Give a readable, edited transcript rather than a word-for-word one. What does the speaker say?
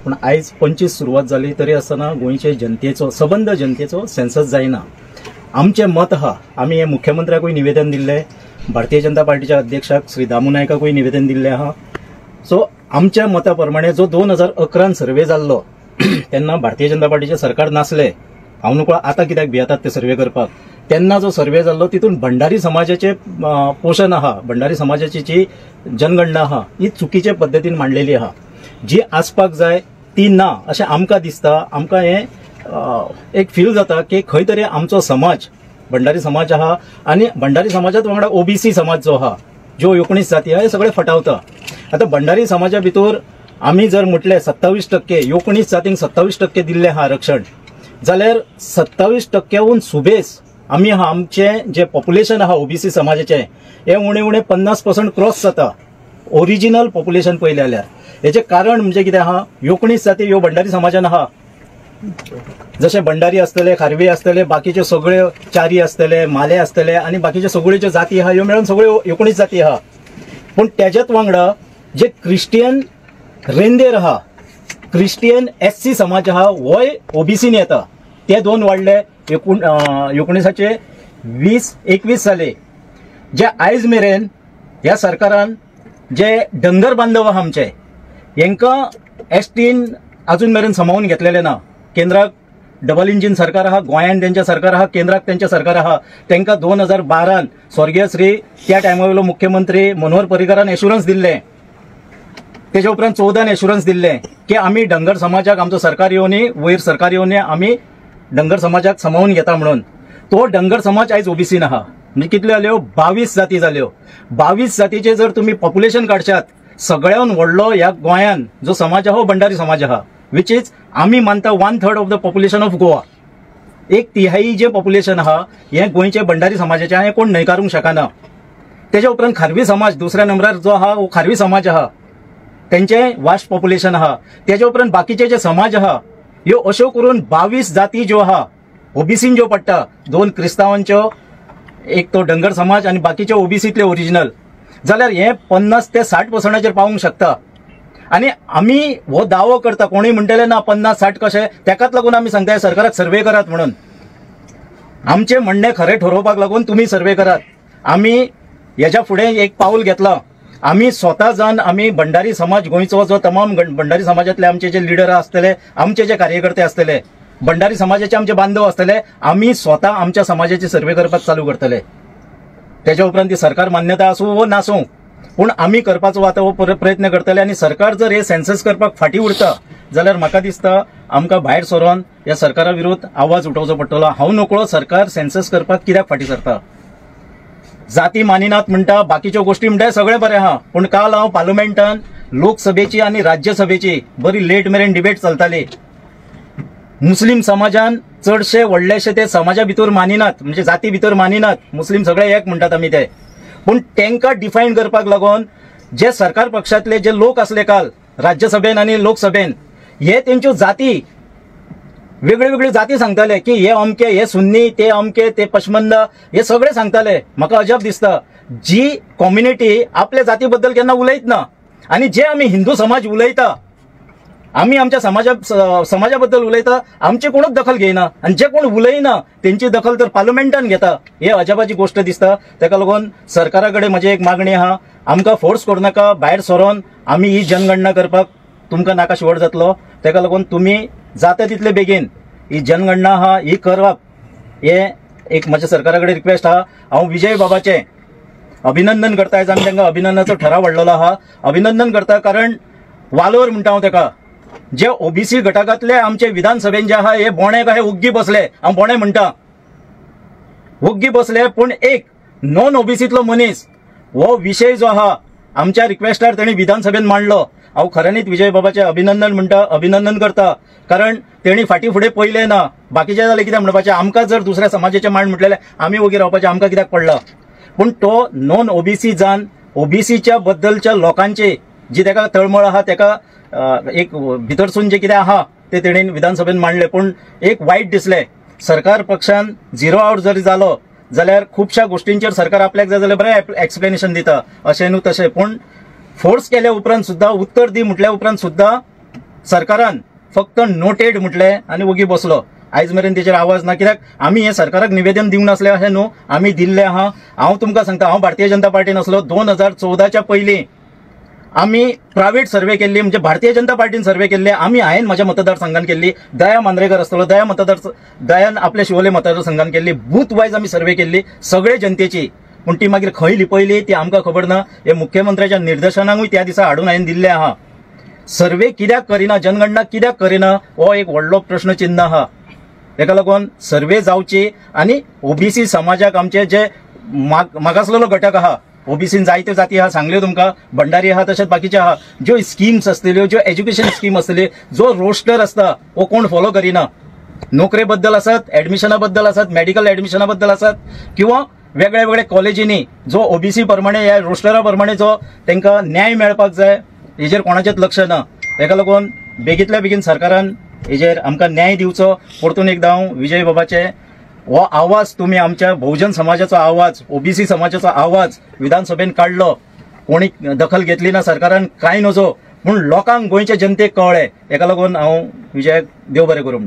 पूण आयज 25 सुरवात जाली तरी आसतना गोंयचे जनतेचो, सबंद जनतेचो सेन्सस जायना. आमचें मत आहा, आमी हे मुख्यमंत्र्याकूय निवेदन दिल्लें, भारतीय जनता पार्टीच्या अध्यक्षाक श्री दामू नायकाकूय निवेदन दिल्लें आहा. सो आमच्या मता प्रमाणे जो 2011 सर्वे जाल्लो तेन्ना भारतीय जनता पार्टीचें सरकार नासलें. हांव नकळो आतां कित्याक भियेतात ते सर्वे करपाक. तेन्ना जो सर्वे जाल्लो तितून भंडारी समाजाचे पोशण आहा, भंडारी समाजाची जी जनगणना आहा ही चुकीचे पद्दतीन मांडलेली आहा, जी आसपाक जाय ती ना अशें आमकां दिसता. आमकां हें एक फील जाता की खंय तरी आमचो समाज भंडारी समाज आहा आनी भंडारी समाजात वांगडा ओबीसी समाज जो आहा, ज्यो 19 जाती आहा, हे सगळे फटावता. आतां भंडारी समाजा भितर आमी जर म्हटलें 27% 19 जातींक 27% दिल्लें आहा आरक्षण, जाल्यार 27%हून सुबेस आमी आमचें जें पॉप्युलेशन आहा ओबीसी समाजाचें हें उणें उणें 50% क्रॉस जाता ओरिजिनल पॉप्युलेशन पळयलें जाल्यार. हेचें कारण म्हणजे कितें आहा, 19 जाती ह्यो भंडारी समाजान आहा, जशे भंडारी आसतले, खारवी आसतले, बाकीच्यो सगळ्यो चारी आसतले, माले आसतले आनी बाकीच्यो सगळ्यो ज्यो जाती आहा ह्यो मेळून सगळ्यो 19 जाती आहा. पूण तेज्याच वांगडा जे क्रिस्टियन रेंदेर आहा, क्रिस्टियन एससी समाज आहा, होय ओबीसीन येता. ते 2 वाडले, 19 20 21 जाले. जे आयज मेरेन ह्या सरकारान जे डंगर बांधव आहा आमचे हेंकां एसटीन अजून मेरेन समावून घेतलेले ना. केंद्राक डबल इंजीन सरकार आहा, गोंयान तेंचें सरकार आहा, केंद्राक तेंचें सरकार आहा. तेंकां 2012 स्वर्गीय श्री त्या टायमा वयलो मुख्यमंत्री मनोहर पर्रीकारान एश्युरन्स दिल्लें, तेच्या उपरांत 14 एश्युरन्स दिल्लें की आमी डंगर समाजाक आमचो सरकार येवनी, वयर सरकार येवनी आमी डंगर समाजाक समावून घेता म्हणून. तो डंगर समाज आयज ओबीसीन आहा. म्हणजे कितल्यो जाल्यो, 22 जाती जाल्यो. 22 जातीचे जर तुमी पॉप्युलेशन काडशात, सगळ्यान व्हडलो ह्या गोंयान जो समाज आहा हो भंडारी समाज आहा, which is आमी मानता 1/3 of the population of Goa. 1/3 J population आहा हें गोंयचे भंडारी समाजाचें हें कोण न्हयकारूंक शकना. तेच्या उपरांत खारवी समाज दुसऱ्या नंबरार जो आहा हो खारवी समाज आहा, तेंचें वास्ट पॉप्युलेशन आहा. तेच्या उपरांत बाकीचे जे समाज आहा ह्यो अश्यो करून 22 जाती ज्यो आहा ओबीसीन ज्यो पडटा, 2 क्रिस्तांवांच्यो, एक तो डंगर समाज आनी बाकीचे ओबीसींतले ओरिजिनल, जाल्यार हें 50 ते 60% पावूंक शकता. आनी आमी हो दावो करता, कोणूय म्हणटले ना 50-60 कशें, तेकाच लागून आमी सांगता सरकाराक सर्वे करात म्हणून. आमचें म्हणणें खरें ठरोवपाक लागून तुमी सर्वे करात. आमी हेज्या फुडें एक पावल घेतलां, आमी स्वता जावन आमी भंडारी समाज गोंयचो जो तमाम भंडारी समाजांतले आमचे जे लिडर आसतले, आमचे जे कार्यकर्ते आसतले, भंडारी समाजाचे आमचे बांधव आसतले, आमी स्वता आमच्या समाजाची सर्वे करपाक चालू करतले. तेच्या उपरांत ती सरकार मान्यता आसूं वो नासूं, पूण आमी करपाचो आतां हो प्रयत्न करतले. आनी सरकार जर हे सेन्सस करपाक फाटीं उरता जाल्यार म्हाका दिसता आमकां भायर सरोन ह्या सरकारा विरुद्ध आवाज उठोवचो पडटलो. हांव नकळो सरकार सेन्सस करपाक कित्याक फाटीं सरता. जाती मानिनात म्हणटा, बाकीच्यो गोश्टी म्हणटा, सगळें बरें आहा, पूण काल हांव पार्लमेंटान लोकसभेची आनी राज्यसभेची बरी लेट मेरेन डिबेट चलताली. मुस्लीम समाजान चडशे व्हडलेशे ते समाजा भितर मानिनात, म्हणजे जाती भितर मानिनात, मुस्लीम सगळे एक म्हणटात आमी ते. पूण तेंकां डिफायन करपाक लागून जे सरकार पक्षांतले जे लोक आसले काल राज्यसभेन आनी लोकसभेन, हे तेंच्यो जाती वेगळ्यो वेगळ्यो जाती सांगताले की हे अमके, हे सुन्नी, ते अमके, ते पशमंद, हे सगळे सांगताले. म्हाका अजाप दिसता जी कम्युनिटी आपल्या जाती बद्दल केन्ना उलयत ना, आनी जे आमी हिंदू समाज उलयता, आमी आमच्या समाजा बद्दल उलयता, आमची कोणूच दखल घेयना, आनी जे कोण उलयना तेंची दखल तर पार्लमेंटान घेता. हे अजापाची गोश्ट दिसता. तेका लागून सरकारा कडेन म्हजी एक मागणी आहा, आमकां फोर्स करूं नाका भायर सरोन आमी ही जनगणना करपाक तुमकां नाका शिवड जातलो. तेका लागून तुमी जाता तितले बेगीन ही जनगणना आहा ही करप, हे एक म्हज्या सरकारा कडेन रिक्वेस्ट आहा. हांव विजय बाबाचें अभिनंदन करता. आयज आमी तांकां अभिनंदनाचो ठराव हाडलेलो आहा. अभिनंदन करता कारण वालोर म्हणटा हांव तेका, जे ओबीसी घटकांतले आमचे विधानसभेन जे आहा हे बोणे कहे ओग्गी बसले, हांव बोणे म्हणटा ओग्गी बसले, पूण एक नॉन ओबीसींतलो मनीस हो विशय जो आहा आमच्या रिक्वेस्टार तेणी विधानसभेन मांडलो. हांव खऱ्यांनीच विजय बाबाचें अभिनंदन म्हणटा, अभिनंदन करता, कारण तेणी फाटीं फुडें पळयलें ना. बाकीचें जालें कितें म्हणपाचें, आमकां जर दुसऱ्या समाजाचें मांड म्हटलें आमी ओगी रावपाचें, आमकां कित्याक पडलां. पूण तो नॉन ओबीसी जावन ओबीसीच्या बद्दलच्या लोकांची जी तेका तळमळ आहा, तेका एक भितरसून जे कितें आहा ते तेणेन विधानसभेन मांडलें. पूण एक वायट दिसलें, सरकार पक्षान 0 our जरी जालो जाल्यार खुबश्या गोश्टींचेर सरकार आपल्याक जाय जाल्यार बरें एक्सप्लेनेशन दिता, अशें न्हू तशें. पूण फोर्स केल्या उपरांत सुद्दां, उत्तर दी म्हटल्या उपरांत सुद्दां सरकारान फक्त नोटेड म्हटलें आनी वोगी बसलो. आयज मेरेन तेचेर आवाज ना, कित्याक आमी हें सरकाराक निवेदन दिवंक नासलें अशें न्हू, आमी दिल्लें आहा. हांव तुमकां सांगता, हांव भारतीय जनता पार्टीन आसलो 2014च्या पयलीं आमी प्रायवेट सर्वे केल्ली, म्हणजे भारतीय जनता पार्टीन सर्वे केल्ले आमी, हांवें म्हज्या मतदारसंघान केल्ली, दया मांद्रेकर आसतलो, दया मतदार दयान आपल्या शिवोले मतदारसंघान केल्ली, बूथ वायज आमी सर्वे केल्ली सगळे जनतेची. पूण ती मागीर खंय लिपयली ती आमकां खबर ना. हे मुख्यमंत्र्याच्या निर्देशनांकूय त्या दिसा हाडून हांवें दिल्लें आहा. सर्वे कित्याक करिना, जनगणना कित्याक करिना, हो एक व्हडलो प्रश्नचिन्ह आहा. तेका लागून सर्वे जावची आनी ओबीसी समाजाक आमचे जे मागासलेलो घटक आहा, ओबीसीन जायत्यो जाती आहा, सांगल्यो तुमकां, भंडारी आहा, तशेंच बाकीचे आहा, ज्यो स्किम्स आसतल्यो, ज्यो एज्युकेशन स्कीम आसतली, जो रोस्टर आसता हो कोण फॉलो करिना. नोकरे बद्दल आसत, एडमिशना बद्दल आसत, मेडिकल एडमिशना बद्दल आसत, किंवा वेगळ्या वेगळ्या कॉलेजींनी जो ओबीसी प्रमाणे ह्या रोस्टरा प्रमाणे जो तांकां न्याय मेळपाक जाय, हेजेर कोणाचेच लक्ष ना. हेका लागून बेगींतल्या बेगीन सरकारान हेजेर आमकां न्याय दिवचो. परतून एकदां हांव विजय बाबाचे हो आवाज, तुमी आमच्या बहुजन समाजाचो आवाज, ओबीसी समाजाचो आवाज विधानसभेन काडलो, कोणी दखल घेतली ना सरकारान, कांय नजो, पूण लोकांक, गोंयच्या जनतेक कळ्ळें. हेका लागून हांव विजयाक देव बरें करूं.